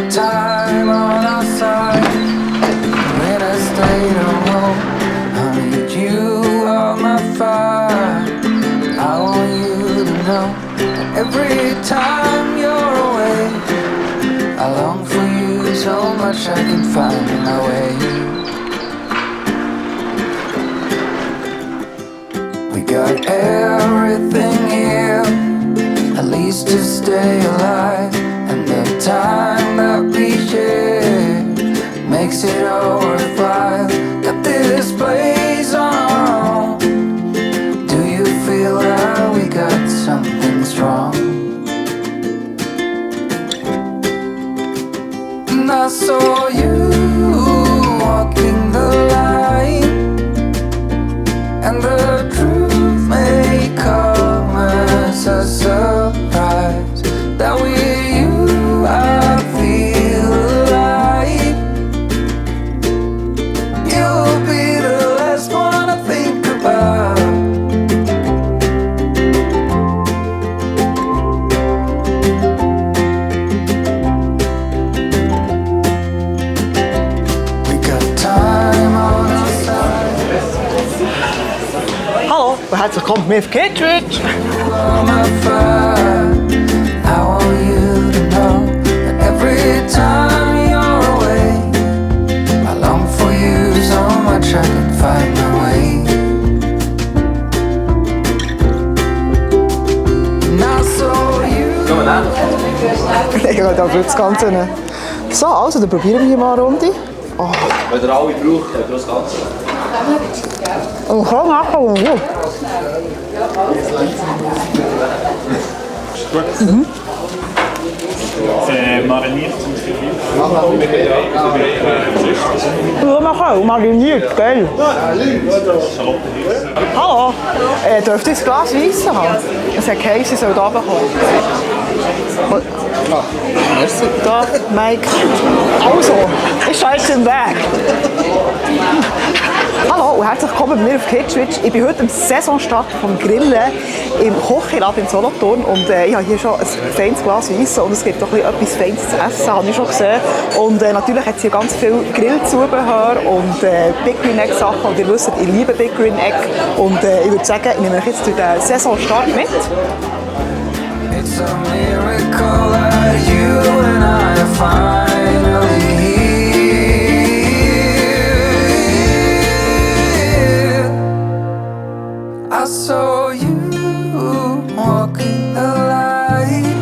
got time on our side. When I stay home, I need you on my fire. I want you to know that every time you're away, I long for you so much I can find my way. We got everything here, at least to stay alive. And the time that we share makes it all worthwhile. Got this place on our own. Do you feel that we got something strong? And I saw you walking the line, and the truth may come as a surprise. That with you I feel alive. You'll be the last one I think about. We got time on our side. Hallo und herzlich willkommen bei mir auf Kitchwitch. On my fire, I want you to know that every time you're away, I long for you so much I can find my way. And I saw you. Ich gehe da das Ganze rein. So, also, dann probieren wir hier mal eine Runde. Oh. Wenn ihr alle braucht, könnt ihr das Ganze. Und komm, machen wir gut. Gut. Mariniert zum Beispiel. Ja, man kann. Mariniert, gell? Hallo, dürft ihr ein Glas Weiss haben? Es hat geheißen, ich soll da runterkommen. Merci. Da, Mike. Also, ich stehe jetzt im Weg. Hallo und herzlich willkommen bei mir auf Kitchwitch. Ich bin heute am Saisonstart vom Grillen im Chuchilade in Solothurn und ich habe hier schon ein feines Glas Weiss und es gibt auch etwas Feines zu essen, habe ich schon gesehen. Und natürlich hat es hier ganz viel Grillzubehör und Big Green Egg Sachen und ihr wisst, ich liebe Big Green Egg und ich würde sagen, ich nehme euch jetzt durch den Saisonstart mit. It's a miracle that you and I are finally here. I saw you walking the line,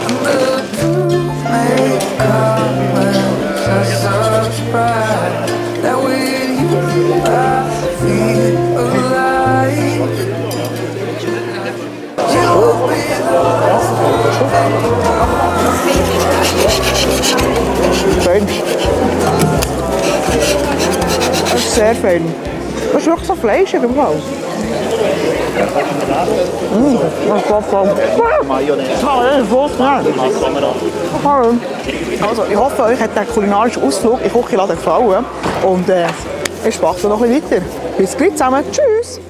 and the truth may come as a surprise. That with you I feel alive. You'll be the last Fein. Das ist sehr fein. Das ist wirklich so fleischig im Fall. Das ist voll. Also, ich hoffe, euch hat der kulinarische Ausflug in Chuchilade gefallen. Und ich spache noch ein bisschen weiter. Bis gleich zusammen. Tschüss!